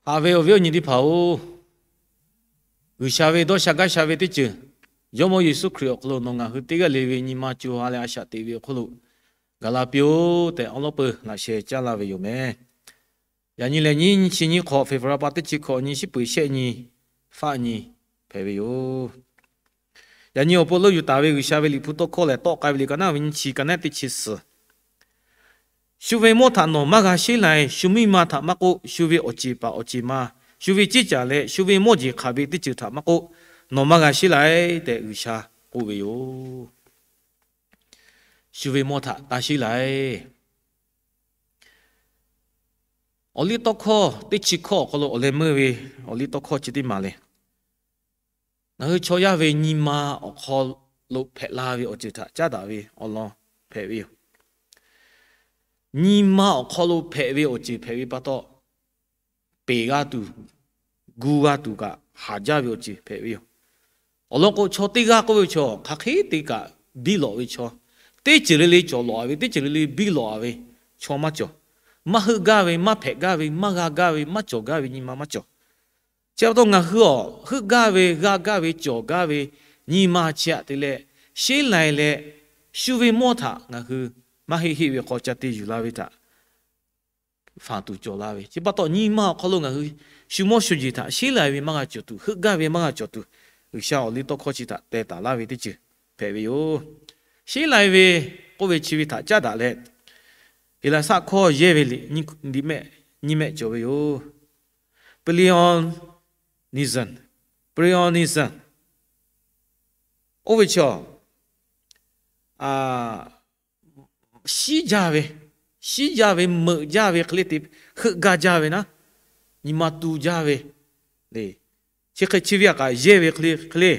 Haꞈ ve awˬ viˉ awˬ nyi teˇ hpaˍ-oˬ, G'uiˬsha ve dawˇ sha gaˇ sha ve teˇ ceuˬ, Jawˇmawˇ Yeˍsuˆ Hkriꞈ awˬ hk'aw lo nawˬ ngaˬ hui teˇ g'aˇ le ve nyi ma co ha leh a shaꞈ teꞈ ve awˬ hk'oˆ lo gaˬ la piˇ-oˆ tehꞈ, awˉ lawˉ peuˬ laꞈ sheh caˇ laˇ ve yoˬ meh. Yaꞈ nyi lehˬ, nyiˇ nyi chi nyiˇ hk'awꞈ, February pa teˇ chi hkawꞈ nyi, shiˉ peuˍ shehˆ nyi, faˆ nyi hpehꞈ ve yoˬ. Yaꞈ nyi awˬ pon leuˆ yuˬ taˍ ve G'uiˬsha ve Liꞈ hpu tawˇ hkawˇ lehˬ, tawˆ k'ai ve liꞈ ka naˉ ve nyiˇ chi, ka naˉ teˇ chi suhˍ. Shu ve mawˇ htaꞈ nawˬ maˇ g'a sheˉ lai. Shu miˇ ma htaꞈ maˇ k'oˆ, shu ve awˬ ceˬ paˍ awˬ ceˬ ma, shu ve ceˇ caˬ leh shu ve mawˇ jeˬ hk'aˬ ve teˇ ceuˬ htaꞈ maˇ k'oˆ, nawˬ maˇ g'a sheˉ lai tehꞈ G'uiˬsha k'oˆ ve yoˬ. Shu ve mawˇ htaꞈ taˇ sheˉ lai. Awˬliˇtawˇhkawˇ teˇ chi hkawˇ awˬ hk'aw lo awˬ leh meuˇ ve awˬliˇtawˇhkawˇ chi teˇ maˬ lehˬ, ngaˬ hui chaw yaˇ ve nyi ma awˬ hk'aw lo hpehꞈ la ve awˬ ceuˬ htaꞈ caˉ daꞈ ve awˬ lawn hpehꞈ ve yoˬ. Nyi ma awˬ hk'aw lo hpehꞈ ve awˬ ceuˬ hpehꞈ ve pa taw, peˬ g'a tuˬ, gu g'a tuˬ kaꞈ haˍ jaˇ ve awˬ ceuˬ hpehꞈ ve yoˬ. Awˬ lawn k'o, chaw teˇ g'aˇ k'oˆ ve chaw hk'aˬ hk'e te kaꞈ biˇ lawꞈ ve chaw, teˇ ceuˬ le le cawˬ lawꞈ ve, teˇ ceuˬ le le biˇ lawꞈ ve chaw maˇ cawˬ. Maˇ heuˆ gaˇ ve, maˇ hpehꞈ gaˇ ve, maˇ g'a gaˇ ve, maˇ cawˬ gaˇ ve nyi ma maˇ cawˬ. Chi pa taw ngaˬ hui awˬ heuˆ gaˇ ve, g'a gaˇ ve, cawˬ gaˇ ve nyi ma chi htaꞈ te leh sheˉ lai leh, shu ve mawˇ htaꞈ ngaˬ hui maˇ heˆ heˆ ve hk'aw ca te yuˬ la ve htaꞈ fanˬ tuˬ cawˬ la ve. Chi pa taw nyi ma awˬ hk'aw lo ngaˬ hui shu mawˇ shu jeˬ htaꞈ sheˉ lai ve maˇ g'a cawˬ tuˬ, heuˆ gaˇ ve maˇ g'a cawˬ tuˬ, G'uiˬsha awˬliˇtawˇhkawˇ chi htaꞈ teh taˍ laˇ ve teˇ ceuˬ hpehꞈ ve yoˬ. Sheˉ lai ve k'oˆ ve chi ve htaꞈ caˉ daꞈ leh, Heˍlaˍsaˆ hkawˇ yehˇ ve liꞈ nyiˇ mehˆ cawˬ ve yoˬ. Pluralism, pluralism oˇ ve chaw, shiˉ jaˇ ve, shiˉ jaˇ ve, meuꞈ jaˇ ve hk'e le te, heuˆ gaˇ jaˇ ve naˉ, nyi ma tu jaˇ ve le. Chi hk'e chi ve htaꞈ kaꞈ yehˇ ve hk'e le,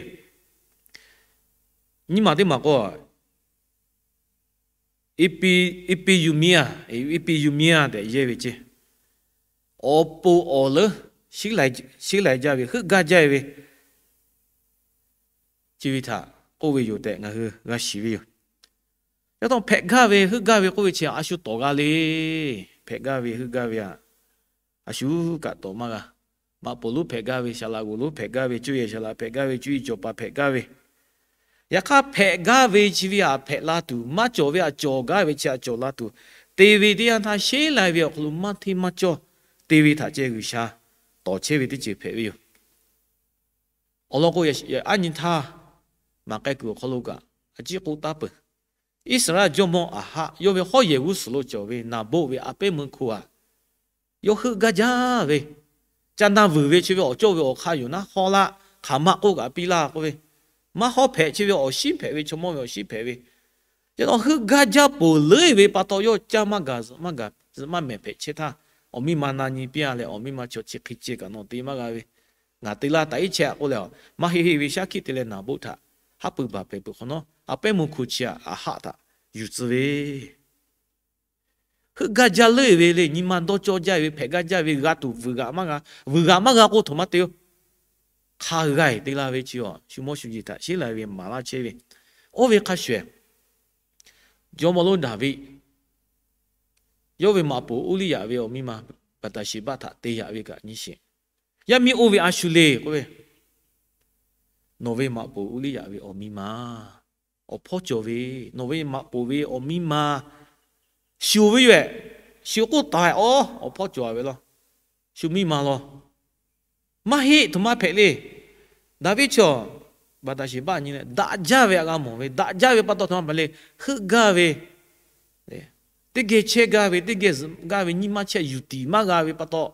nyiˇ maˬ teˇ maˬ k'o, epithumia, epithumia tehꞈ yehˇ ve ceˇ. Awˬ pon awˬ leuˉ sheˉ lai jaˇ ve, heuˆ gaˇ jaˇ ve, chi ve htaꞈ k'oˆ ve yoˬ tehꞈ ngaˬ hui g'a shiˍ ve yoˬ. Yaꞈ hk'aˇ hpehꞈ gaˇ ve heuˆ gaˇ ve k'oˆ ve chi a shu tawˍ g'a le. Hpehꞈ gaˇ ve heuˆ gaˇ ve a shu kaꞈ tawˍ maˇ g'a. Maꞈ poˍ lonˉ hpehꞈ gaˇ ve, saˍ laꞈ g'oˍ lonˉ hpehꞈ gaˇ ve, cuˇ yiˍ saˍ laꞈ hpehꞈ gaˇ ve, cuˇ yiˍ cawˬ paˍ hpehꞈ gaˇ ve, yaꞈ hk'aˇ hpehꞈ gaˇ ve chi ve htaꞈ hpehꞈ la tuˬ maˇ cawˬ ve htaꞈ cawˬ gaˇ ve chi htaꞈ cawˬ la tuˬ, te ve teˇ yanˇ htaˇ sheˉ lai ve awˬ hk'aw lo maˇ hteˇ maˇ cawˇ te ve htaꞈ ceh G'uiˬsha tawˍ chehˇ ve teˇ ceuˬ hpehꞈ ve yoˬ. Awˬ lawn k'o, aˉ nyi htaˇ maˍ k'ai kuiˬ awˬ hk'aw lo kaꞈ a ciˉ k'oˆ taˉ peuˬ. Iˉsaˍreˍlaˆ jawˇmawˇ Aˍhaˆ yawˇ ve hawˉ yehˬ g'uˇ suhˍ lo cawˬ ve Naˍboˆ ve a pehˉ meuˇ hkoˇ aꞈ, yawˇ heuˆ gaˇ jaˇ ve, ca na vuiˬ ve chi ve awˬ cawˇ ve awˬ hk'aˇ yoˬ naˉ, hawˉ laˆ, hk'aˬ ma k'oˆ kaꞈ piˇ laˇ k'oˆ ve, maˇ hawˉ hpehꞈ, chi ve awˬ shiˉ hpehꞈ ve, chaw mawˇ ve awˬ shiˉ hpehꞈ ve, yaꞈ hk'aˇ heuˆ gaˇ jaˇ peuˬ leuˉ ve pa taw, yawˇ caˇ maˇ gaˬ, zuhꞈ maˇ gaˬ, zuhꞈ maˇ mehˍ hpehꞈ chehˇ htaˇ, awˬ miˇ ma na nyi piˇ-a leh, awˬ miˇ ma chaw chi hk'e ceh kaꞈ nawˬ te maˇ g'a ve, ngaˬ te laˇ taˍ iˉ chehˇ-a k'oˆ leh, maˇ heˆ heˆ ve shaˉ hkiˆ te leh Naˍboˆ htaꞈ haˉ pui baˬ pehˍ peuˬ hk'awꞈ nawˉ, a pehˉ meuˇ hkoˇ chi aꞈ Aˍhaˆ htaꞈ yuˬ tcuh ve, heuˆ gaˇ jaˇ leuˉ ve le. Nyi ma dawˇ cawˇ jaˇ ve, hpehꞈ gaˇ jaˇ ve, g'a tuˬ vuiˬ g'aꞈ maˇ g'a, vuiˬ g'aꞈ maˇ g'a k'o htoꞈ ma te-o. Hk'a g'a-e te la ve chi a shu mawˇ shu jeˬ htaꞈ sheˉ lai ve maˍ laˇ chehˇ ve. Oˇ ve hk'a shuˍ, jawˇmawˇ lonˉ Daˍviˆ yawˇ ve maꞈ poˍ Uˇliˇyaꞈ ve awˬ miˇ ma Baˍtaˍsheˍbaˆ htaꞈ te yaꞈ ve kaꞈ nyi sheˍ. Yaˇ miˇ oˇ ve a shu le k'oˆ ve, nawˬ ve maꞈ poˍ Uˇliˇyaꞈ ve awˬ miˇ ma awˬ hpawˇ cawˬ ve, nawˬ ve maꞈ poˍ ve awˬ miˇ ma shu ve yoˬ-ehꞈ, shu k'oˆ taˍ-e, awˬ hpawˇ cawˬ-a ve law, shu miˇ ma law. Maˇ heˆ, htoꞈ ma hpehꞈ le. Daˍviˆ chaw Baˍtaˍsheˍbaˆ nyi leh daꞈ jaˇ ve htaꞈ g'a mawˬ ve, daꞈ jaˇ ve pa taw htoꞈ ma hpehꞈ le, heuˆ gaˇ ve, teˇ geh chehˇ gaˇ ve, teˇ geh zuhꞈ gaˇ ve nyi ma chehˇ yuˬ tiˍ maˇ g'a ve pa taw,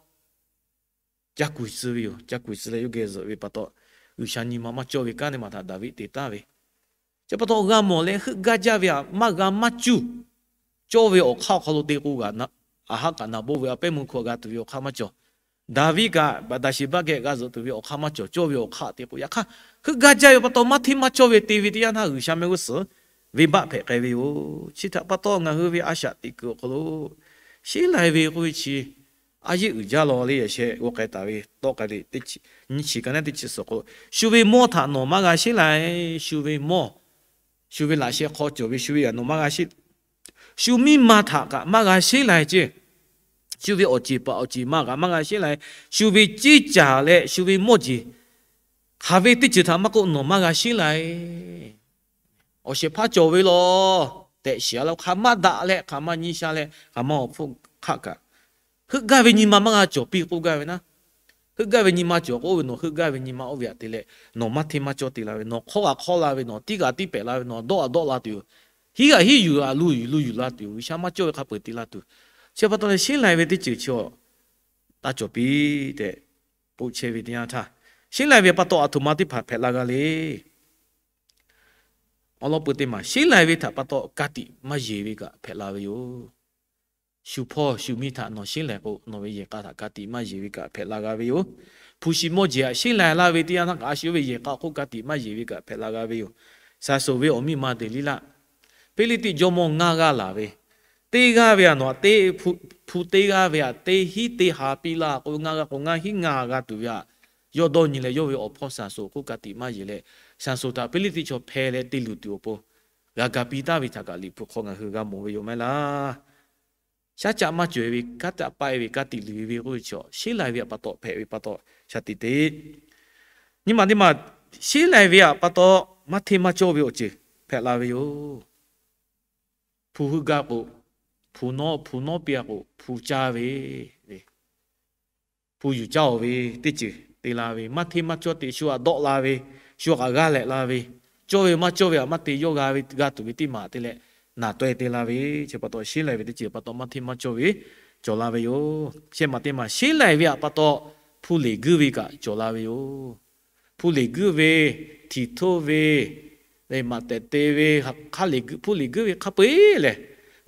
ca kuˬ tcuh ve yoˬ. Ca kuˬ tcuh leh yawˇ geh zuhꞈ ve pa taw, G'uiˬsha nyi ma maˇ cawˇ ve kanˉ teˇ ma htaꞈ Daˍviˆ te taˍ ve. Chi pa taw g'a mawˬ leh heuˆ gaˇ jaˇ ve htaꞈ maˇ g'a maˇ cuˇ, cawˇ ve awˬ hk'aˇ awˬ hk'aw lo te k'o, Aˍhaˆ kaꞈ Naˍboˆ ve a pehˉ meuˇ hkoˇ g'a tuˬ ve awˬ hk'aˇ maˇ cawˬ. Daˍviˆ kaꞈ Baˍtaˍsheˍbaˆ geh g'a zuhꞈ tuˬ ve awˬ hk'aˇ maˇ cawˬ, cawˇ ve awˬ hk'aˇ te k'o, yaꞈ hk'aˇ heuˆ gaˇ jaˇ ve pa taw maˇ hteˇ maˇ cawˇ ve te ve teˇ yanˇ htaˇ G'uiˬsha mehˆ g'uˇ suhˍ venˇbaˆ hpehꞈ k'ai ve yoˬ. Chi htaꞈ pa taw ngaˬ hui ve a shaꞈ teꞈ kuiˬ awˬ hk'aw lo sheˉ lai ve k'oˆ ve chi a yeˆ uiˍ jaˇ law le. Yaꞈ sheh g'aw k'ai taˍ ve tawˆ k'ai le, nyiˇ chi ka naˉ teˇ chi suhˍ k'o, shu ve mawˇ htaꞈ nawˬ maˇ g'a sheˉ lai. Shu ve mawˇ, shu ve laꞈ sheh hk'aw cawˬ ve shu ve htaꞈ nawˬ maˇ g'a sheˉ, shu miˇ ma htaꞈ kaꞈ maˇ g'a sheˉ lai ceˇ. Shu ve awˬ ceˬ paˍ awˬ ceˬ maˇ g'a maˇ g'a sheˉ lai. Shu ve ceˇ caˬ leh shu ve mawˇ jeˬ, hk'aˬ ve teˇ ceuˬ htaꞈ maˇ k'oˆ nawˬ maˇ g'a sheˉ lai. Awˬ shehˍ hpaˇ cawˬ ve laˬ tehꞈ shiˍ a la, hk'aˬ maˇ daꞈ leh hk'aˬ maˇ nyi sha leh hk'aˬ maˇ awˬ hpfuhˇ hk'aˆ kaꞈ, heuˆ gaˇ ve nyi ma maˇ g'a cawˬ piˇ k'oˆ gaˇ ve naˉ. Heuˆ gaˇ ve nyi ma cawˬ k'oˆ ve, nawˬ heuˆ gaˇ ve nyi ma oˇ ve htaꞈ te leh, nawˬ maˇ hteˇ maˇ cawˇ te la ve, nawˬ hk'awˇ g'a hk'awˇ la ve, nawˬ tiˉ g'a tiˉ pehꞈ la ve, nawˬ dawˆ g'a dawˆ la tuˬ yoˬ. Hiˉ g'a hiˉ yuˬ g'a, lu yuˬ lu yuˬ la tuˬ yoˬ. G'uiˬsha maˇ cawˇ ve hk'a peu-eˬ te la tuˬ. Chi pa taw leh sheˉ lai ve teˇ ceuˬ chi awˬ taˇ cawˬ piˇ tehꞈ k'oˆ chehˇ ve teˇ yanˇ htaˇ, sheˉ lai ve pa taw aˬ htoꞈ ma teˇ hpaˍ hpehꞈ la g'a le. Awˬ lawn peuˬ teˇ maˬ sheˉ lai ve htaꞈ pa taw ka tiꞈ maˇ yeˬ ve kaꞈ hpehꞈ la ve yoˬ. Shu hpawˇ shu miˇ htaꞈ nawˬ sheˉ lai k'o, nawˬ ve yehˬ k'a htaꞈ ka tiꞈ maˇ yeˬ ve kaꞈ hpehꞈ la g'a ve yoˬ. Hpu shi mawˇ jeˬ htaꞈ sheˉ lai laˇ ve teˇ yanˇ htaˇ kaꞈ, a shu ve yehˬ k'a awˬ hk'oˆ ka tiꞈ maˇ yeˬ ve kaꞈ hpehꞈ la g'a ve yoˬ. Saˍ soˍ ve awˬ miˇ ma Deˍliˇlaˆ, Hpiˇliˇtiˆ jawˇmawˇ ngaˇ g'aˇ laˬ ve, teˇ g'aˇ ve aꞈ nawˬ aꞈ teˇ hpu, hpu teˇ g'aˇ ve aꞈ teˇ hiˉ teˇ ha piˇ laˇ k'o, ngaˇ g'aˇ k'o ngaˇ hiˉ ngaˇ g'a tuˬ ve aꞈ, yawˇ dawˇ nyi leh yawˇ ve awˬ hpawˇ Saˍ soˍ awˬ hk'oˆ ka tiꞈ maˇ yeˬ leh, Saˍ soˍ htaꞈ Hpiˇliˇtiˆ chaw hpeh leh te luˬ tuˬ awˬ pon g'a ga piˇ taˍ ve htaꞈ kaꞈ Liꞈ hpu hk'aw ngaˬ hui g'a mawˬ ve yoˬ maˇ heˆ laˇ. Shaˉ caˆ maˇ cawˬ-e ve, kanˉ caˆ paˆ-e ve, ka tiꞈ luˬ-e ve k'oˆ ve chi, sheˉ lai ve htaꞈ pa taw hpehꞈ ve pa taw shaˍ tiꞈ te. Nyi ma teˇ maˬ, sheˉ lai ve htaꞈ pa taw maˇ hteˇ maˇ cawˇ ve awˬ ceuˬ hpehꞈ la ve yoˬ. Hpu heuˆ gaˇ k'o, hpu nawˉ, hpu nawˉ piˇ-a k'o, hpu caˇ ve le. Hpu yuˬ caˇ-oˬ ve teˇ ceuˬ te la ve, maˇ hteˇ maˇ cawˇ te, shu htaꞈ dawˆ la ve, shu htaꞈ g'aˇ lehꞈ la ve, cawˇ ve maˇ cawˇ ve htaꞈ maˇ te, yawˇ g'a ve g'a tuˬ ve teˇ maˬ te leh naˍ taweh te la ve, chi pa taw sheˉ lai ve teˇ ceuˬ pa taw maˇ hteˇ maˇ cawˇ ve cawˬ la ve yoˬ. Shehˆ maˬ teˇ maˬ, sheˉ lai ve htaꞈ pa taw hpu leˬ guiˇ ve kaꞈ cawˬ la ve yoˬ. Hpu leˬ guiˇ ve, htiˍ htoˇ ve, maꞈ tehꞈ te ve, hk'a leˬ hpu leˬ guiˇ ve hk'a peu-eˬ lehˬ,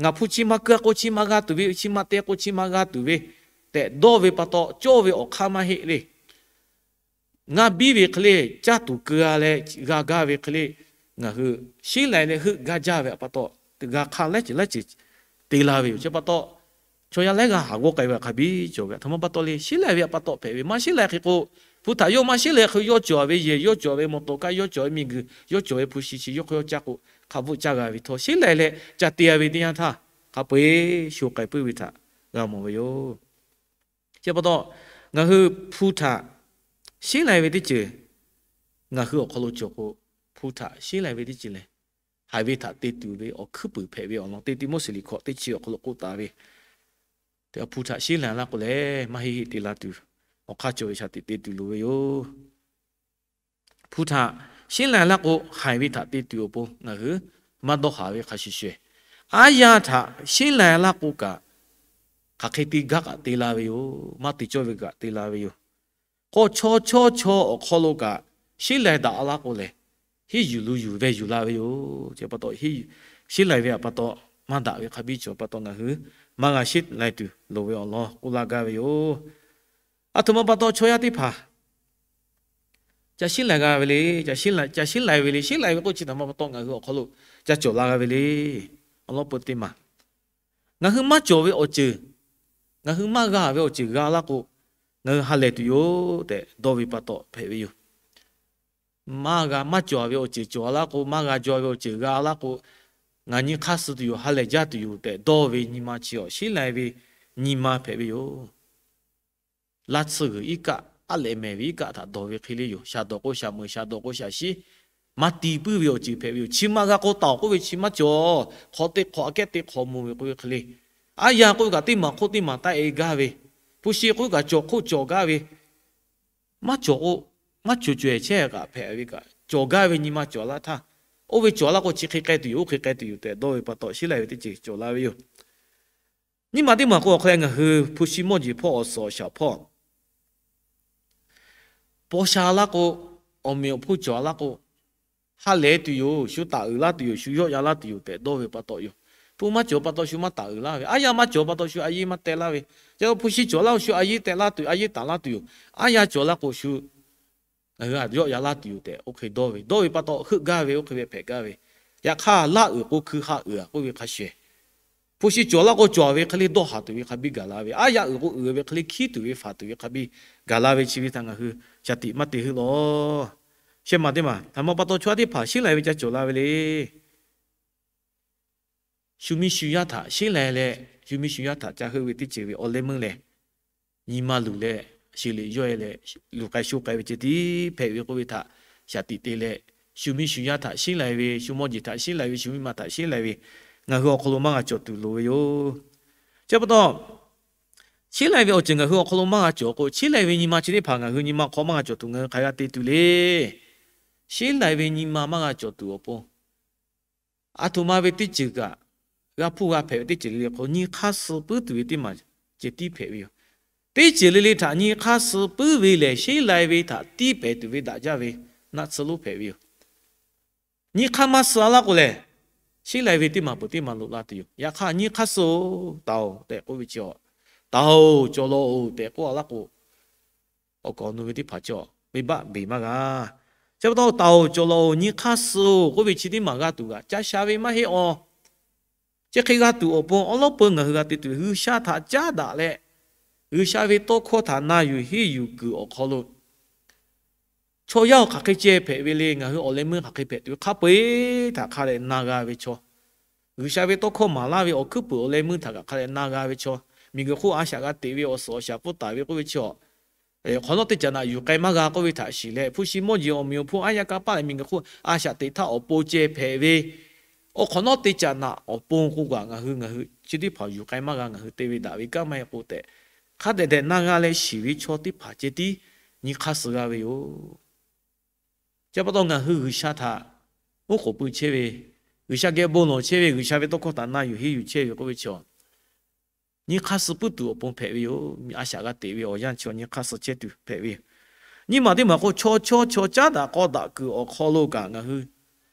ngaˬ hpu chi ma keu-a k'o chi ma g'a tuˬ ve, chi ma te k'o chi ma g'a tuˬ ve tehꞈ dawˇ ve pa taw, cawˇ ve awˬ hk'aˇ maˇ heˆ le. Ngaˇ biˇ ve hk'e le, caˇ tuˬ keu-a leh g'a gaˇ ve hk'e le, ngaˬ hui sheˉ lai leh heuˆ gaˇ jaˇ ve htaꞈ pa taw, g'a hk'aˇ laiˉ ceuˬ laiˉ ceuˬ te la ve yoˬ. Chi pa taw, chaw yaˇ laiˉ g'a haˍ g'awˇ k'ai ve hk'a biˇ cawˬ ve, aˬ htoꞈ ma pa taw le, sheˉ lai ve htaꞈ pa taw hpehꞈ ve. Maˇ sheˉ lai hk'e k'o, hpu htaꞈ yawˇ maˇ sheˉ lai hk'e, yawˇ cawˬ ve yehˬ, yawˇ cawˬ ve mawˬ tawˍ kaˇ, yawˇ cawˬ ve miˬguiˬ, yawˇ cawˬ ve hpu shi chi yawˇ hk'aw yawˇ caˇ k'o, hk'a bvuhˆ caˇ g'a ve htawˇ, sheˉ lai leh ca te-a ve teˇ yanˇ htaˇ, hk'a peu-eˬ sho k'ai puiˉ ve htaꞈ g'a mawˬ ve yoˬ. Chi pa taw, ngaˬ hui hpu htaꞈ sheˉ lai ve teˇ ceuˬ ngaˬ hui awˬ hk'aw lo cawˬ k'o, hpu htaꞈ sheˉ lai ve teˇ ceuˬ lehˬ, haiˬ ve htaꞈ te tuˬ ve awˬ hkuiˉ puiˍ hpehꞈ ve awˬ lawn te Tiˆmoˉseˍ liꞈ hkawꞈ teˇ chi awˬ hk'aw lo k'oˆ taˍ ve, hpu htaꞈ sheˉ lai laˇ k'o lehˬ, maˇ heˆ heˆ te la tuˬ, awˬ hk'aˇ cawˬ ve shaˍ tiꞈ te tuˬ loˍ ve yoˬ. Hpu htaꞈ sheˉ lai laˇ k'o, haiˬ ve htaꞈ te tuˬ awˬ pon ngaˬ hui maˇ dawˇ haˍ ve hk'a shuˍ shuˍ, aˉ yaˇ htaꞈ sheˉ lai laˇ k'o kaꞈ, hk'aˬ hk'e te gaˇ kaꞈ te la ve yoˬ. Maˇ te cawˇ ve kaꞈ te la ve yoˬ. K'o chaw chaw chaw awˬ hk'aw lo kaꞈ, sheˉ lai daꞈ laˇ k'o lehˬ, hiˉ yuˬ lu yuˬ veh yuˬ la ve yoˬ. Chi pa taw, sheˉ lai ve htaꞈ pa taw maˇ daꞈ ve hk'a biˇ cawˬ pa taw, ngaˬ hui maˇ g'a sheˉ lai tuˬ loˍ ve awˬ lawn k'oˆ laˇ gaˇ ve yoˬ. Aˬ htoꞈ ma pa taw chaw yaˇ teˇ hpaˍ ca sheˉ lai g'a ve le, ca sheˉ lai ve le, sheˉ lai ve k'oˆ chi htaꞈ ma pa taw ngaˬ hui awˬ hk'aw lo ca cawˬ la g'a ve le. Awˬ lawn peuˬ teˇ maˬ, ngaˬ hui maˇ cawˬ ve awˬ ceuˬ, ngaˬ hui maˇ g'a ve awˬ ceuˬ g'a laˇ k'o, ngaˬ hui ha lehˬ tuˬ yoˬ tehꞈ dawˇ ve pa taw hpehꞈ ve yoˬ. Maˇ g'a maˇ cawˬ ve awˬ ceuˬ cawˬ laˇ k'o, maˇ g'a jaw ve awˬ ceuˬ g'a laˇ k'o, ngaˬ nyi hk'aˇ suh tuˬ yoˬ, ha lehˬ jaˇ tuˬ yoˬ tehꞈ dawˇ ve nyi ma chi awˬ sheˉ lai ve nyi ma hpehꞈ ve yoˬ. Laˇ tsuhˇ g'uiˬ iˉ kaˆ, aˉ lehꞈ mehˍ ve iˉ kaˆ htaꞈ dawˬ ve hk'e le yoˬ. Shaˍ dawˬ k'o shaˍ meuˍ, shaˍ dawˬ k'o shaˍ shiˉ, maˇ ti puiˉ ve awˬ ceuˬ hpehꞈ ve yoˬ. Chi maˇ g'a k'o taˍ awˬ k'oˆ ve chi maˇ cawˬ. Hk'awꞈ te hk'awꞈ, aꞈ kehˉ te hk'awꞈ mawˬ ve k'oˆ ve hk'e le. Aˉ yaˇ k'oˆ ve kaꞈ teˇ maˬ hk'oˆ teˇ maˬ taˆ-e gaˇ ve, hpu shi k'oˆ ve kaꞈ cawˬ hk'oˆ cawˬ gaˇ ve, maˇ cawˬ k'o, maˇ cawˬ cawehˬ chehˇ kaꞈ hpehꞈ ve kaꞈ, cawˬ gaˇ ve nyi ma cawˬ laˇ htaˇ, oˇ ve cawˬ laˇ k'o chi hk'e k'ai tuˬ yoˬ, oˇ hk'e k'ai tuˬ yoˬ tehꞈ dawˇ ve pa taw sheˉ lai ve teˇ ceuˬ cawˬ la ve yoˬ. Nyiˇ maˬ teˇ maˬ k'o awˬ hk'aw leh ngaˬ hui hpu shi mawˇ jeˬ hpawˇ awˬ suhˍ awˬ shaˍ hpawˇ paw sha laˇ k'o, awˬ meꞈ awˬ hponˇ cawˬ laˇ k'o, ha lehˬ tuˬ yoˬ, shu taˍ uiˍ laˇ tuˬ yoˬ, shu yawˆ yan laˇ tuˬ yoˬ tehꞈ dawˇ ve pa taw yoˬ. Hpu maˇ cawˬ pa taw shu maˇ taˍ uiˍ laˇ ve, aˉ yaˇ maˇ cawˬ pa taw shu a yeˇ maˇ teh laˇ ve, ca hpu shi cawˬ laˇ k'o shu a yeˇ teh laˇ tuˬ, a yeˇ taˍ laˇ tuˬ yoˬ. Aˉ yaˇ cawˬ laˇ k'o shu ngaˬ hui htaꞈ yawˆ yan laˇ tuˬ yoˬ tehꞈ oˇ hk'e dawˇ ve, dawˇ ve pa taw heuˆ gaˇ ve oˇ hk'e ve hpehꞈ gaˇ ve. Yaꞈ hk'aˇ laˇ uiˍ k'o hkui ha uiˍ-a k'oˆ ve hk'a shuˍ, hpu shi cawˬ laˇ k'o cawˬ ve hk'e le dawˇ haˍ tuˬ ve hk'a biˇ gaˬ la ve, aˉ yaˇ uiˍ k'o uiˍ ve hk'e le hkiˉ tuˬ ve faˍ tuˬ ve hk'a biˇ gaˬ la ve chi ve htaꞈ ngaˬ hui shaˍ tiꞈ maˇ te heuˆ lawˬ. Shehˆ maˬ teˇ maˬ, htaꞈ ma pa taw chaw yaˇ teˇ hpaˍ sheˉ lai ve ca cawˬ la ve le. Shu miˇ shu yaˇ htaꞈ sheˉ lai leh shu miˇ shu yaˇ htaꞈ ca heuˆ ve teˇ ceuˬ ve awˬ leh meuˇ lehˬ, nyi ma luˬ leh, shiˍ liꞈ yawˇ e leh, luˬ k'ai sho k'ai ve ceh tiˉ hpehꞈ ve k'oˆ ve htaꞈ shaˍ tiꞈ te leh, shu miˇ shu yaˇ htaꞈ sheˉ lai ve, shu mawˇ jeˬ htaꞈ sheˉ lai ve, shu miˇ ma htaꞈ sheˉ lai ve, ngaˬ hui awˬ hk'aw lo maˇ g'a cawˬ tuˬ loˍ ve yoˬ. Chi pa taw, sheˉ lai ve awˬ ceuˬ ngaˬ hui awˬ hk'aw lo maˇ g'a cawˬ k'o, sheˉ lai ve nyi ma chi teˇ hpaˍ ngaˬ hui nyi ma hk'aw maˇ g'a cawˬ tuˬ ngaˬ hui hk'aˬ hk'e g'a te tuˬ le. Sheˉ lai ve nyi ma maˇ g'a cawˬ tuˬ awˬ pon, a htoꞈ ma ve teˇ ceuˬ kaꞈ, g'a hpuˇ g'a hpehꞈ ve teˇ ceuˬ le le hk'aw nyi hk'aˇ suh puiˉ tuˬ ve teˇ maˬ ceh tiˉ hpehꞈ ve yoˬ. Teˇ ceuˬ le le htaꞈ nyi hk'aˇ suh puiˉ ve lehˬ, sheˉ lai ve htaꞈ tiˇ pehˍ tuˬ ve daꞈ jaˇ ve naˆ tsuhˇ lonˉ hpehꞈ ve yoˬ. Nyi hk'aˇ maˇ suh a laˇ k'o lehˬ, sheˉ lai ve teˇ maˬ peuˬ teˇ maˬ loꞈ la tuˬ yoˬ. Yaꞈ hk'aˇ, nyi hk'aˇ suh-oˬ, taˍ-oˬ tehꞈ k'oˆ ve chi, taˍ-oˬ, cawˬ law-oˬ tehꞈ k'oˆ a laˇ k'o, awˬ kaˍ awˬ nu ve teˇ hpaˍ chi venˇbaˆ beˬ maˇ g'a. Chi pa taw, taˍ-oˬ, cawˬ law-oˬ, nyi hk'aˇ suh-oˬ k'oˆ ve chi teˇ maˬ g'a tuˬ kaꞈ ca sha ve maˇ heˆ awˬ. Chi hk'e g'a tuˬ awˬ pon awˉ lawˉ peu ngaˬ hui g'a te tuˬ ve G'uiˬsha htaꞈ caˉ daꞈ leh, G'uiˬsha ve tawˇ hkawˇ htaꞈ na yuˬ henˇ yuˬ kuiˬ awˬ hk'aw lo chaw yaˇ-oˬ hk'aˬ hk'e ceh hpehꞈ ve le, ngaˬ hui awˬ leh meuˇ hk'aˬ hk'e hpehꞈ tuˬ ve hk'a peu-eˬ htaꞈ hk'a dehꞈ na g'a ve chaw, G'uiˬsha ve tawˇ hkawˇ maˍ laˇ ve awˬ hkuiˉ puiˍ awˬ leh meuˇ htaꞈ kaꞈ hk'a dehꞈ na g'a ve chaw, miˬguiˬ hk'oˆ a shaꞈ g'a teꞈ ve awˬ suhˍ awˬ shaˍ pfuhˇ taˍ ve k'oˆ ve chi, awˬ hk'awꞈ nawˉ teˇ caꞈ naꞈ yuˬ k'ai maˇ g'a k'oˆ ve htaꞈ shiˍ leh, hpu shi mawˇ jeˬ awˬ meꞈ awˬ hponˇ aˉ yaˇ kanˇ paˆ leh miˬguiˬ hk'oˆ a shaꞈ teꞈ htaˇ awˬ pon ceh hpehꞈ ve awˬ hk'awꞈ nawˉ teˇ caꞈ naꞈ awˬ pon k'o kaꞈ ngaˬ hui, ngaˬ hui chi teˇ hpaˍ yuˬ k'ai maˇ g'a, ngaˬ hui te ve daꞈ ve kanˉ maˇ heˆ k'o tehꞈ, hk'a dehꞈ dehꞈ na g'a leh shiˍ ve chaw teˇ hpaˍ ceh tiˉ nyi hk'aˇ suh g'a ve yoˬ. Chi pa taw ngaˬ hui G'uiˬsha htaꞈ oˉ k'oˍ pui chehˇ ve, G'uiˬsha geh bon lawˬ chehˇ ve, G'uiˬsha ve tawˇ hkawˇ htaꞈ na yuˬ henˇ yuˬ chehˇ ve k'oˆ ve chi, nyi hk'aˇ suh puiˉ tuˬ awˬ pon hpehꞈ ve yoˬ. A shaꞈ g'a teꞈ ve awˬ yanˇ chi nyi hk'aˇ suh chehˇ tuˬ hpehꞈ ve yoˬ. Nyiˇ maˬ teˇ maˬ k'o, chaw chaw chaw caˉ daꞈ k'aw daꞈ kuiˬ awˬ hk'aw lo kaꞈ ngaˬ hui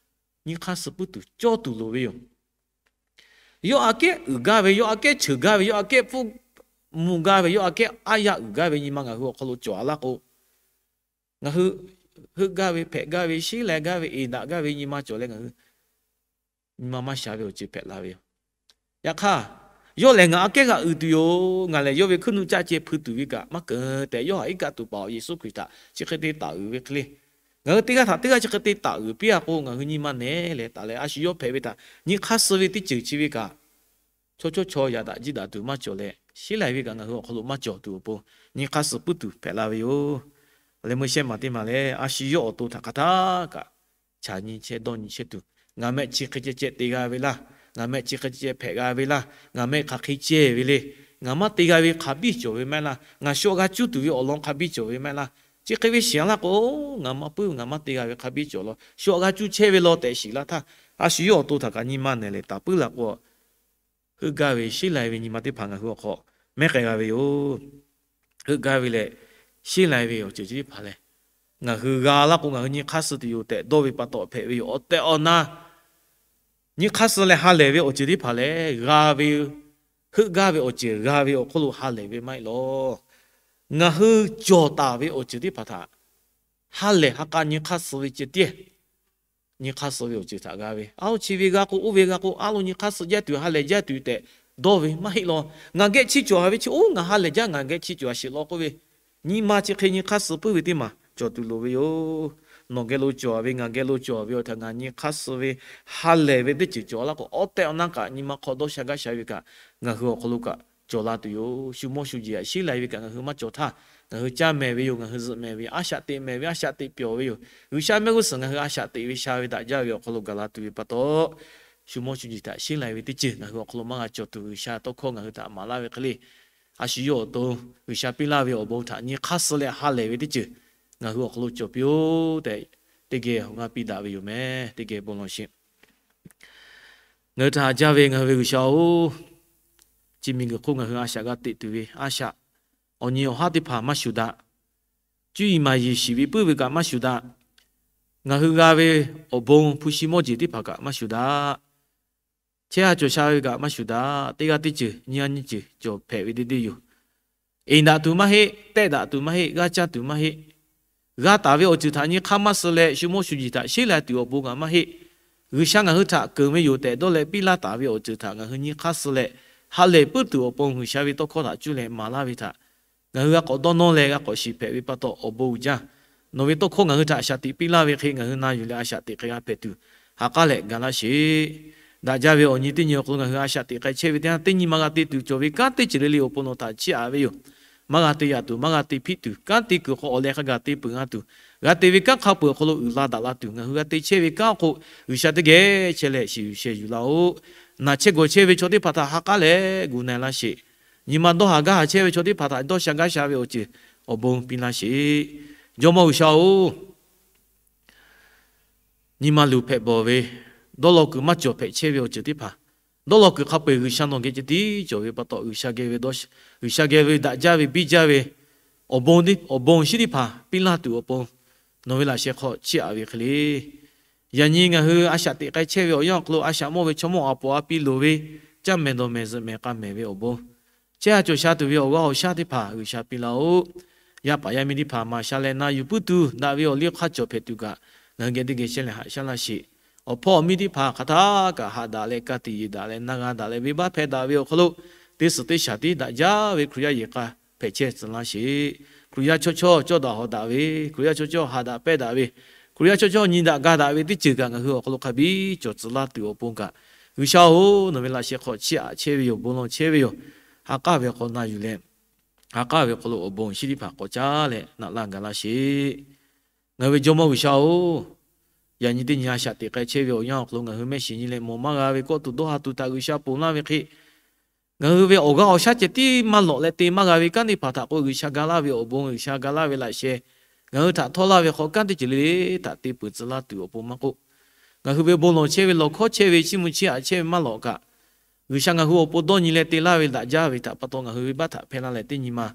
nyi hk'aˇ suh puiˉ tuˬ cawˇ tuˬ loˍ ve yoˬ. Yawˇ aꞈ kehˉ uiˍ gaˇ ve, yawˇ aꞈ kehˉ cheuˬ gaˇ ve, yawˇ aꞈ kehˉ pfuhˇ mvuh gaˇ ve, yawˇ aꞈ kehˉ aˉ yaˇ uiˍ gaˇ ve nyi ma ngaˬ hui awˬ hk'aw lo cawˬ a laˇ k'o, ngaˬ hui heuˆ gaˇ ve, hpehꞈ gaˇ ve, sheˉ lai gaˇ ve, eˍ daꞈ gaˇ ve nyi ma cawˬ leh ngaˬ hui nyi ma maˇ sha ve awˬ ceuˬ hpehꞈ la ve yoˬ. Yaꞈ hk'aˇ, yawˇ lehˬ ngaˬ aꞈ kehˉ g'a uiˍ tuˬ yoˬ. Ngaˬ lehˬ yawˇ ve hkuiˉ nuˆ caˆ ceh hpui tuˬ ve kaꞈ maˇ keunˍ tehꞈ, yawˇ htaꞈ iˉ kaˆ tuˬ paˍ awˬ Yeˍsuˆ Hkriꞈ htaꞈ chi hk'e te taˍ uiˍ ve hk'e le, ngaˬ hui teˇ g'aˇ htaꞈ teˇ g'aˇ chi hk'e te taˍ uiˍ piˇ a k'o, ngaˬ hui nyi ma nehˬ leh taˍ leh a shu yawˇ hpehꞈ ve htaꞈ nyi hk'aˇ suh ve teˇ ceuˬ chi ve kaꞈ, chaw chaw chaw yaꞈ daꞈ jiˇ daꞈ tuˬ maˇ cawˬ leh, sheˉ lai ve kaꞈ ngaˬ hui awˬ hk'aw lo maˇ cawˬ tuˬ awˬ pon nyi hk'aˇ suh puiˉ tuˬ hpehꞈ la ve yoˬ. Awˬ leh meuˇ shehˆ maˬ teˇ maˬ lehˬ, a shu yawˇ awˬ to htaꞈ hk'aˬ htaˇ kaꞈ chaꞈ nyi chehˇ dawˇ nyi chehˇ tuˬ, ngaˬ mehˆ chi hk'e ceh ceh te g'a ve laˇ, ngaˬ mehˆ chi hk'e ceh hpehꞈ g'a ve laˇ, ngaˬ mehˆ hk'aˬ hk'e ceh ve le, ngaˬ maˇ te g'a ve hk'a biˇ cawˬ ve maˇ heˆ laˇ, ngaˬ shaw g'a cuˇ tuˬ ve awˬ lawn hk'a biˇ cawˬ ve maˇ heˆ laˇ, chi hk'e ve shiˍ a laˇ k'o, ngaˬ maˇ puiˉ, ngaˬ maˇ te g'a ve hk'a biˇ cawˬ law, shaw g'a cuˇ chehˇ ve law tehꞈ shiˍ laˇ htaˇ, a shu yawˇ awˬ to htaꞈ kaꞈ nyi ma nehˬ leh taˍ puiˉ la k'o, heuˆ gaˇ ve sheˉ lai ve nyi ma teˇ hpaˍ ngaˬ hui awˬ hk'aw mehˉ k'ai g'a ve yoˬ. Heuˆ gaˇ ve leh sheˉ lai ve awˬ ceuˬ chi teˇ hpaˍ lehˬ, ngaˬ hui g'a laˇ k'o ngaˬ hui nyi hk'aˇ suh tuˬ yoˬ tehꞈ dawˇ ve pa taw hpehꞈ ve yoˬ. Awˬ tehˬ awˬ na nyi hk'aˇ suh leh ha lehˬ ve awˬ ceuˬ teˇ hpaˍ lehˬ g'a ve, heuˆ gaˇ ve awˬ ceuˬ g'a ve awˬ hk'oˆ lo ha lehˬ ve maˇ heˆ law. Ngaˬ hui cawˬ taˍ ve awˬ ceuˬ teˇ hpaˍ htaꞈ ha lehˬ ha k'a nyi hk'aˇ suh ve ceh tiˉ nyi hk'aˇ suh ve awˬ ceuˬ htaꞈ g'a ve, a lo chi ve g'a k'o, oˇ ve g'a k'o, a lo nyi hk'aˇ suh jaˇ tuˬ, ha lehˬ jaˇ tuˬ tehꞈ dawˇ ve maˇ heˆ law. Ngaˬ geh chi cawˬ a ve chi, oˇ ngaˬ ha lehˬ jaˇ, ngaˬ geh chi cawˬ a sheˍ law k'oˆ ve, nyi ma chi hk'e nyi hk'aˇ suh puiˉ ve teˇ maˬ cawˬ tuˬ loˍ ve yoˬ. Nawˬ geh lo cawˬ a ve, ngaˬ geh lo cawˬ a ve awˬ htaꞈ ngaˬ nyi hk'aˇ suh ve ha lehˬ ve teˇ ceuˬ cawˬ laˇ k'o, awˬ tehˬ awˬ na kaꞈ nyi ma hk'aw dawˇ sha gaˇ sha ve kaꞈ ngaˬ hui awˬ hk'aw lo kaꞈ cawˬ la tuˬ yoˬ. Shu mawˇ shu jeˬ aꞈ sheˉ lai ve kaꞈ ngaˬ hui maˇ cawˬ htaˇ, ngaˬ hui caˇ mehˍ ve yoˬ. Ngaˬ hui zuhꞈ mehˍ ve, a shaꞈ teꞈ mehˍ ve, a shaꞈ teꞈ pyawˬ ve yoˬ. G'uiˬsha mehˆ g'uˇ suhˍ ngaˬ hui a shaꞈ teꞈ ve sha ve daꞈ jaˇ ve awˬ hk'aw lo gaˬ la tuˬ ve pa taw, shu mawˇ shu jeˬ htaꞈ sheˉ lai ve teˇ ceuˬ ngaˬ hui awˬ hk'aw lo maˇ g'a cawˬ tuˬ, G'uiˬsha tawˇ hkawˇ ngaˬ hui htaꞈ maˍ laˇ ve hk'e le, a shu yawˇ awˬ to G'uiˬsha piˇ laˇ ve awˬ bon htaꞈ nyi hk'aˇ suh leh ha lehˬ ve teˇ ceuˬ ngaˬ hui awˬ hk'aw lo cawˬ piˇ-oˆ tehꞈ, teˇ geh awˬ g'aˇ piˇ daꞈ ve yoˬ meh. Teˇ geh bon lawˬ sheˍ. Ngaˬ hui htaꞈ haꞈ jaˇ ve ngaˬ hui ve G'uiˬsha-oˬ, chi miˬguiˬ hk'oˆ ngaˬ hui a shaꞈ g'a teꞈ tuˬ ve a shaꞈ awˬ nyi awˬ haˉ teˇ hpaˍ maˇ shuˍ daꞈ. Cuˇ yiˍ maˍ yiˍ shiˍ ve puiˉ ve kaꞈ maˇ shuˍ daꞈ. Ngaˬ hui g'a ve awˬ bon hpu shi mawˇ jeˬ teˇ hpaˍ kaꞈ maˇ shuˍ daꞈ. Chehˇ a cawˬ sha ve kaꞈ maˇ shuˍ daꞈ. Teˇ g'aˇ teˇ ceuˬ nyiˇ g'aˇ nyiˇ ceuˬ cawˬ hpehꞈ ve teˇ deˇ yoˬ. Eˍ daꞈ tuˬ maˇ heˆ, tehˆ daꞈ tuˬ maˇ heˆ, g'aˇ caˇ tuˬ maˇ heˆ. G'a taˍ ve awˬ ceuˬ htaꞈ nyi hk'aˇ maˇ suh leh, shu mawˇ shu jeˬ htaꞈ sheˉ lai tuˬ awˬ bon kaꞈ maˇ heˆ. G'uiˬsha ngaˬ hui htaꞈ keunˍ ve yoˬ tehꞈ dawˇ leh piˇ laˇ taˍ ve awˬ ceuˬ htaꞈ ngaˬ hui nyi hk'aˇ suh leh, ha lehˬ puiˉ tuˬ awˬ pon G'uiˬsha ve tawˇ hkawˇ htaꞈ cuˇ leh maˍ laˇ ve htaꞈ ngaˬ hui g'a k'awꞈ dawˇ nawˇ leh g'a k'awꞈ shiˍ hpehꞈ ve pa taw awˬ bon uiˍ jaˇ. Nawˬ ve tawˇ hkawˇ ngaˬ hui htaꞈ a shaꞈ teꞈ piˇ laˇ ve hk'e ngaˬ hui na yuˬ leh a shaꞈ teꞈ hk'e g'a hpehꞈ tuˬ, ha k'aˉ leh ga laˇ sheˍ. daꞈ jaˇ ve awˬ nyi teˇ nyi awˬ hk'aw lo ngaˬ hui a shaꞈ teꞈ k'ai chehˇ ve teˇ yanˇ, teˇ nyi maˇ g'a te tuˬ cawˬ ve kanˉ teˇ ceuˬ le le awˬ pon nawˬ htaꞈ chiˇ aꞈ ve yoˬ. Maˇ g'a te yaꞈ tuˬ, maˇ g'a te hpiˆ tuˬ, kanˉ te kuiˬ hk'aw awˬ leh hk'a gaˬ te peuˬ g'a tuˬ, g'a te ve kanˉ hk'a peuˬ awˬ hk'aw lo uiˍ la daꞈ la tuˬ, ngaˬ hui g'a te chehˇ ve kanˉ awˬ hk'oˆ G'uiˬsha teˇ geh chehˇ leh shiˍ yuˬ sheh yuˬ laˇ-oˆ. Naˬ chehˇ gawˬ chehˇ ve chaw teˇ hpaˍ htaꞈ ha k'aˉ leh gu na-e laˇ sheˍ. Nyi ma dawˇ haˍ gaˇ haˍ chehˇ ve chaw teˇ hpaˍ htaꞈ dawˇ sha gaˇ sha ve awˬ ceuˬ awˬ bon piˇ laˇ sheˍ. Jawˇmawˇ G'uiˬsha-oˬ, nyi ma luˬ hpehꞈ bawˬ ve, dawˇ law kuiˬ maˇ cawˬ hpehꞈ chehˇ ve awˬ ceuˬ teˇ hpaˍ, dawˇ law kuiˬ hk'a peu-eˬ G'uiˬsha nawˬ geh ceh tiˉ cawˬ ve pa taw, G'uiˬsha geh ve, G'uiˬsha geh ve daꞈ jaˇ ve biˇ jaˇ ve awˬ bon, awˬ bon awˬ shinˉ teˇ hpaˍ piˇ laˇ tuˬ awˬ pon, nawˬ ve laꞈ sheh hk'aw chiˇ aꞈ ve hk'e le. Yaꞈ nyi ngaˬ hui a shaꞈ teꞈ k'ai chehˇ ve awˬ yanˇ awˬ hk'aw lo a shaꞈ mawˇ ve chaw mawˇ a poˍ a piˇ loˍ ve, caˇ mehˍ dawˬ mehˍ zuhꞈ mehˍ k'a mehˍ ve awˬ bon, chehˇ ha cawˬ sha tuˬ ve awˬ g'aˇ awˬ shaˉ teˇ hpaˍ G'uiˬsha piˇ laˇ-oˆ. Yaˇ paˍ yaˇ miˇ teˇ hpaˍ maˍ sha leh na yuˬ puiˉ tuˬ daꞈ ve awˬ liˇ hk'aˇ cawˬ hpehꞈ tuˬ kaꞈ, ngaˬ hui geh teˇ geh chehˇ leh haꞈ shaˉ laˇ sheˍ. Awˬ hpawˇ awˬ miˇ teˇ hpaˍ hk'aˬ htaˇ kaꞈ haꞈ daꞈ leh ka tiꞈ yeˬ daꞈ leh na g'a daꞈ leh venˇbaˆ hpehˇ daꞈ ve awˬ hk'aw lo, teˇ suhˍ teˇ shaˍ tiˉ daꞈ jaˇ ve Hkriꞈ yaˇ yehˬ k'a hpehꞈ chehˇ tcuh laˇ sheˍ. Hkriꞈ yaˇ chaw chawˇ cawˇ daꞈ hawˍ daꞈ ve, Hkriꞈ yaˇ chaw chawˇ haꞈ daꞈ pehnˇ daꞈ ve, Hkriꞈ yaˇ chaw chawˇ nyi daꞈ ga daꞈ ve teˇ ceuˬ kaꞈ ngaˬ hui awˬ hk'aw lo hk'a biˇ cawˬ tcuh laˇ tuˬ awˬ pon kaꞈ, G'uiˬsha-oˬ, nawˬ ve laꞈ sheh hk'aw chiˇ aꞈ chehˇ ve yoˬ. Bon lawˬ chehˇ ve yoˬ. Ha k'aˉ ve awˬ hk'aw na yuˬ leh, ha k'aˉ ve awˬ hk'aw lo awˬ bon awˬ shinˉ teˇ hpaˍ k'awꞈ caˉ leh naꞈ laˇ gaˬ laˇ sheˍ. Ngaˬ hui ve Jawˇmawˇ G'uiˬsha-oˬ, yaꞈ nyi teˇ nyi a shaꞈ teꞈ k'ai chehˇ ve awˬ yanˇ awˬ hk'aw lo ngaˬ hui mehˆ shiˍ nyi leh mawˬ maˇ g'a ve kawˆ tuˬ dawˇ ha tuˬ htaꞈ G'uiˬsha ponˬ laˇ ve hk'e, ngaˬ hui ve awˬ g'aˇ awˬ shaˉ ceh tiˉ maˇ lawꞈ leh te maˇ g'a ve kanˉ teˇ hpaˍ htaꞈ k'o, G'uiˬsha ga laˇ ve awˬ bon, G'uiˬsha ga laˇ ve laꞈ sheh ngaˬ hui htaꞈ htawˇ laˇ ve hk'aw, kanˉ teˇ ceuˬ le le htaꞈ te peuˬ tcuh laˇ tuˬ awˬ pon maˇ k'oˆ, ngaˬ hui ve bon lawˬ chehˇ ve, lawˬ hkawˇ chehˇ ve, chiˇ mvuh chiˇ aꞈ chehˇ ve maˇ lawꞈ kaꞈ, G'uiˬsha ngaˬ hui awˬ pon dawˇ nyi leh te laˇ ve daꞈ jaˇ ve htaꞈ pa taw, ngaˬ hui venˇbaˆ htaꞈ hpehˇ laˇ leh teˇ nyi ma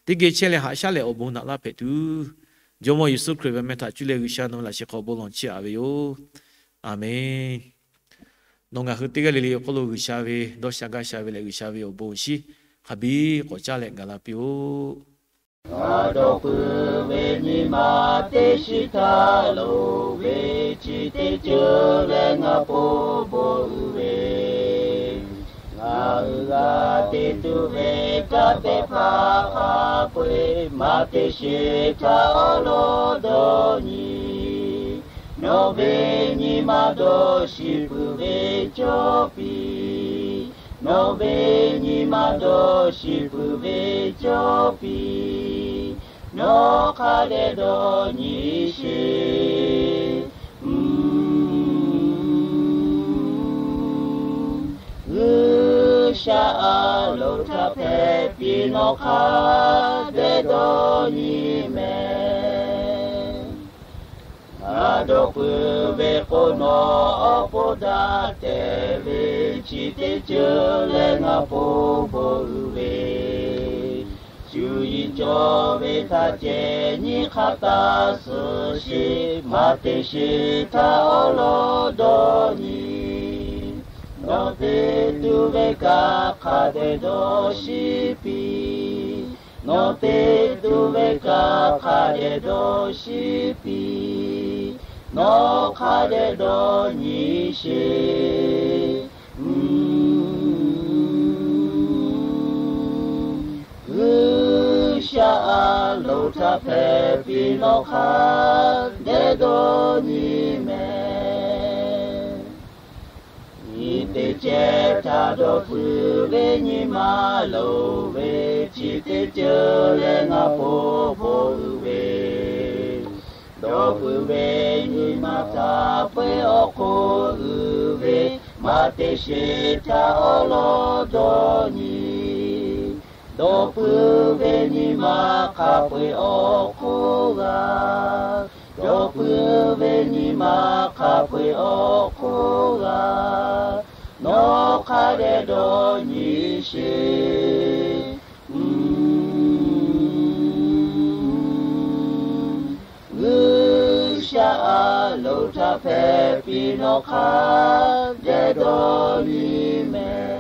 teˇ geh chehˇ leh haꞈ shaˉ leh awˬ bon naꞈ laˇ hpehꞈ tuˬ, Jawˇmawˇ Yeˍsuˆ Hkriꞈ ve meh htaꞈ cuˇ leh G'uiˬsha nawˬ ve laꞈ sheh hk'aw bon lawˬ chiˇ aꞈ ve yoˬ. Aˍmenˍ. Nawˬ ngaˬ hui teˇ g'aˇ le le awˬ hk'aw lo G'uiˬsha ve dawˇ sha gaˇ sha ve leh G'uiˬsha ve awˬ bon awˬ shinˉ hk'a biˇ k'awꞈ caˉ leh gaˬ la piˇ-oˆ. Ngaˬ dawˇ puiˉ ve nyi ma teˇ shiˉ htaˇ loˍ ve, chi teˇ ceuˬ leh ngaˬ po bon uiˍ ve, ngaˬ hui g'a te tuˬ ve kanˉ teˇ hpaˍ hk'a peu-eˬ maˇ te sheˍ htaˇ awˉ lawˉ dawˇ nyi. Nawˬ ve nyi ma dawˇ shiˍ puiˉ ve cawˇ piˇ. Nawˬ ve nyi ma dawˇ shiˍ puiˉ ve cawˇ piˇ. Nawˬ hk'a dehꞈ dawˇ nyi sheˍ. G'uiˬsha a loˍ htaꞈ hpehꞈ piˇ, nawˬ hk'a dehꞈ dawˇ nyi mehˍ. Ngaˬ dawˇ puiˉ ve k'o, nawˬ awˬ pon daꞈ tehˬ ve, chi teˇ ceuˬ leh ngaˬ po bon uiˍ ve, cuˇ yiˍ cawˬ ve htaꞈ ceh nyi hk'a taˇ suh sheˍ. Maˇ te sheˍ htaˇ awˉ lawˉ dawˇ nyi. Nawˬ te tuˬ ve kaꞈ hk'a dehꞈ dawˇ shiˍ piˇ. Nawˬ te tuˬ ve kaꞈ hk'a dehꞈ dawˇ shiˍ piˇ. Nawˬ hk'a dehꞈ dawˇ nyi sheˍ. G'uiˬsha a loˍ htaꞈ hpehꞈ piˇ, nawˬ hk'a dehꞈ dawˇ nyi mehˍ. Nyi teˇ ceh htaꞈ dawˇ puiˉ ve nyi ma loˍ ve, chi teˇ ceuˬ leh ngaˬ po bon uiˍ ve, dawˇ puiˉ ve nyi ma htaꞈ peu-eˬ awˬ hk'oˆ uiˍ ve, maˇ te sheˍ htaˇ awˉ lawˉ dawˇ nyi. Dawˇ puiˉ ve nyi ma hk'a peu-eˬ awˬ hk'oˆ g'a. Dawˇ puiˉ ve nyi ma hk'a peu-eˬ awˬ hk'oˆ g'a. Nawˬ hk'a dehꞈ dawˇ nyi sheˍ. G'uiˬsha a loˍ htaꞈ hpehꞈ piˇ, nawˬ hk'a dehꞈ dawˇ nyi mehˍ.